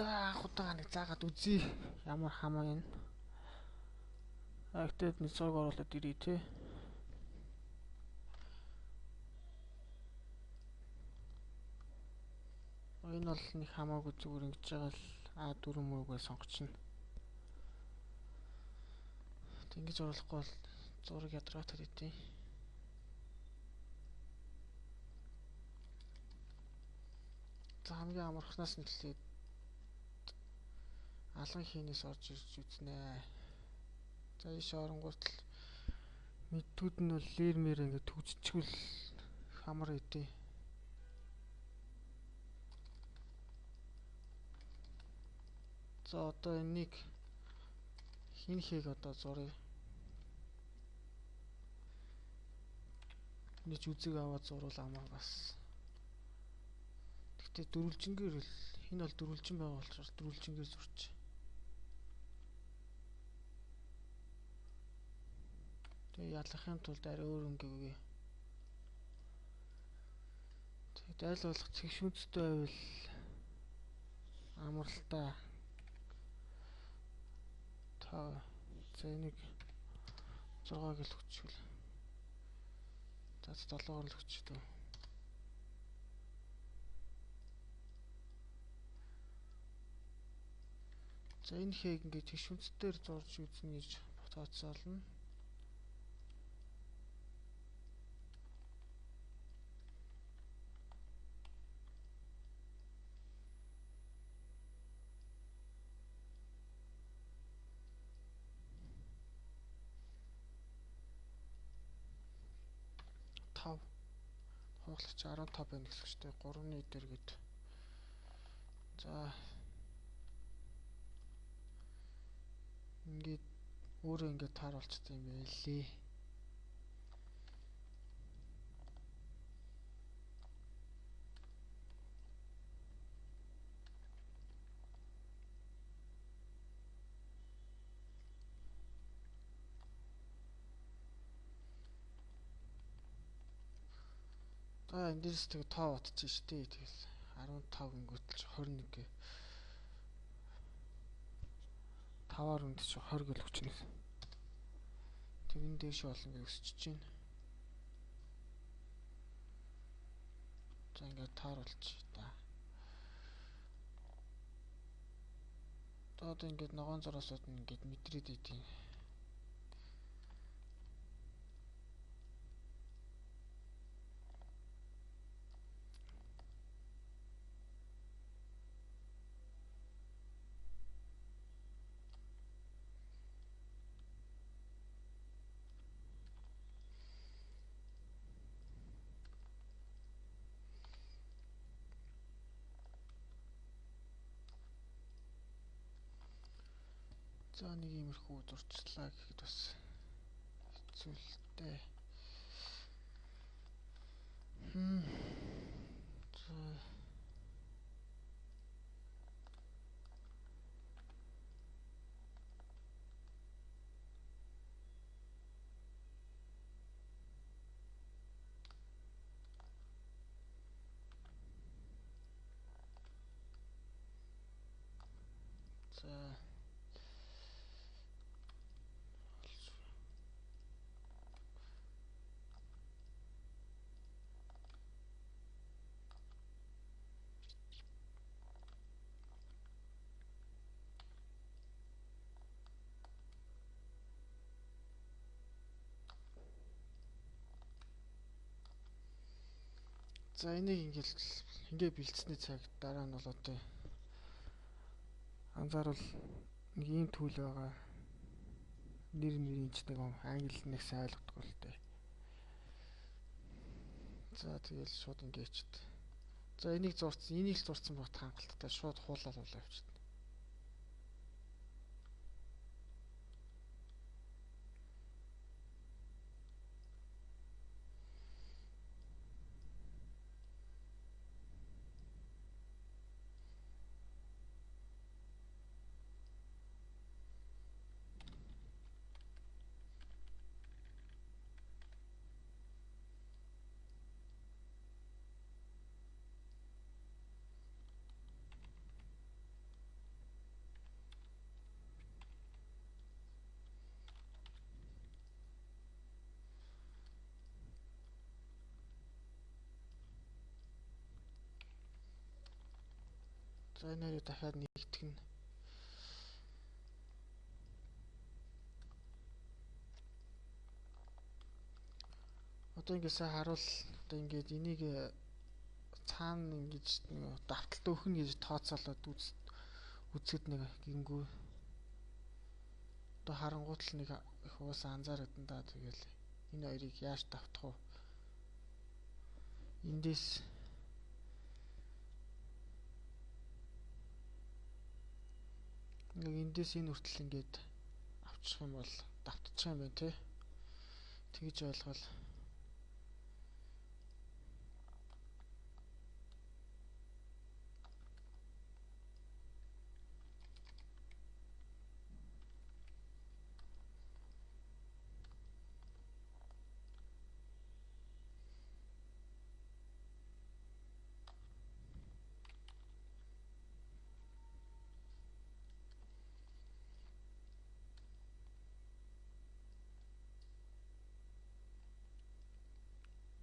За анх удаага нэг заагаад үзье. Ямар хамаа юм. Гэхдээ нэг зураг оруулаад ирье те. Энэ бол нэг хамаагүй зүгээр ингэж байгаа л А4 мөргөө сонгочихно. Ингэж оруулахгүй бол зураг ядаргаатай дийтэй. За хамгийн амархнаас нь эхлээд алган хийнээс орж ирж үзнэ. За ийш оронгуут л мэдтүүд нь бол лэр мэр ингээд төгжчихвэл хамар идэв. За одоо энийг хин хийг одоо зуръя. Нэг үзэг аваад зурвал амаа бас. Гэхдээ дөрвөлжингээр л энэ бол дөрвөлжин байгаа учраас дөрвөлжингээр зурч. Тэгээ ялахын тулд арай өөр өнгө өгье. Тэгээд аль болох цэгшүүнцтэй байвал амралтай. Та за энийг 6 гэл өгчвөл. За 7-оор л өгч дөө. За энэ хээг ингээд тэгшүүнцээр зурж үзнэ гэж тооцоолно. Хууглагч 15 байна гэсэн чинь 3-ны дээр гээд. За ингээд өөрөө ингээд тааруулчихсан юм байлээ. За энэ дээрс тэг тоо батчих штэ. Тэгэл 15 гингүүтэл 21 гэ. 5-аар үнд чи 20 гэл өчнө. Тэгэн дээш бол ингээ өсөж чинь. За ингээ тааруулчих та. Одоо ингээд ногоон зураасууд нь ингээд мэдрээд идэв. За нэг иймэрхүү зурчлаа гэхэд бас хэцүү л дээ. За За энийг ингээл ингээ бэлдсэний цаг дараа нь бол одоо анзаарвал нэг ийм түүл байгаа. Нэр нэрийн ч нэг англи нэг сайн ойлгодог л дээ. За тэгэл шууд ингээчд. За энийг зурцсан, энийг л зурцсан багт хангалттай шууд хуулаад болоо явчихна. За энэ хоёрыг дахиад нэгтгэнэ. Одоо ингээд сайн харуул одоо ингээд энийг цаана ингэж нэг давталт өгнө гэж тооцоолоод үзэхэд нэг гингүү одоо харангуут л нэг их уусаа анзаарагдан да. Тэгэл энэ хоёрыг яаж давтах вэ? Эндээс нэг эндээс энэ хүртэл ингээд авчих юм бол давтчих юм байна те. Тэгж ойлгоол.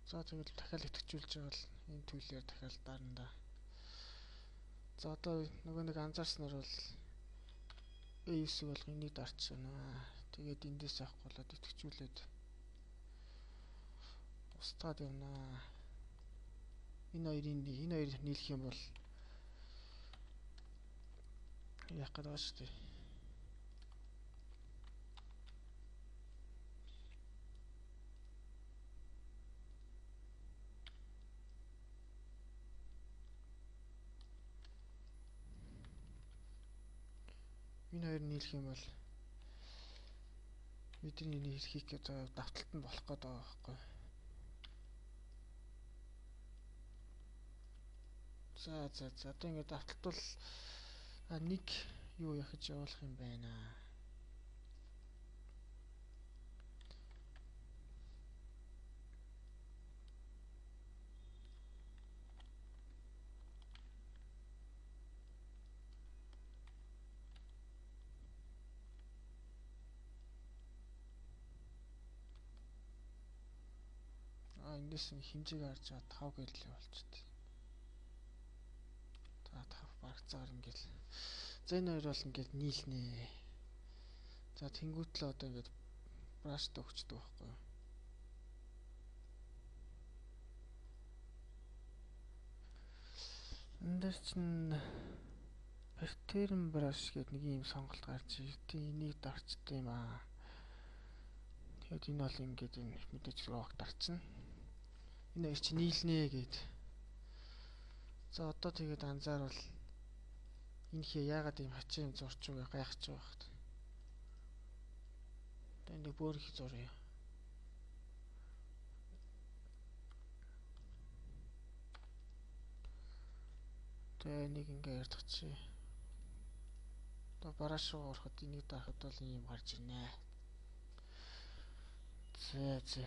За тэгвэл дахиад идэвхжүүлж байгаа л энэ төлөөр дахиад дарна да. За одоо нөгөө нэг анзаарснаар бол A хэсэг бол энийг дарч байна. Тэгээд эндээс авах болоод идэвхжүүлээд устгаад явна. Энэ хоёрын энэ хоёр нийлэх юм бол яах гээд байгаа шүү дээ. Энэ хоёр нийлэх юм бол бидний нийлхийг одоо давталт нь болох гээд байгаа байхгүй. За за за одоо ингээд давталт бол нэг юу яхаж явуулах юм байна. Эндээс хэмжээг харж байгаа 5 гэрлээ болчихсон. За 5 барагцаагаар ингээл. За энэ хоёр бол ингээд нийлнэ. За тэнгуүтлээ одоо ингээд браштай өгчдөг байхгүй юу? Энд дээр чинь pattern brush гэдэг нэг юм сонголт гарч ирдээ. Энийг дарчд юм аа. Тэгэхээр энэ бол ингээд энэ мэдээж рок дарчна. Энэ хоёр чи нийлнэ гэд. За одоо тэгээд анзаарвал энэ хээ яагаад ийм хачин юм зурч байгаа гайхаж байгаа хат. Одоо энэ бөөр их зуръя. Тэгээ энийг ингээ ярьдагчи. Одоо барааш руу ороход энийг дарахад бол ийм гарч ирнэ. За за.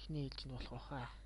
Эхний ээлж нь болох байхаа.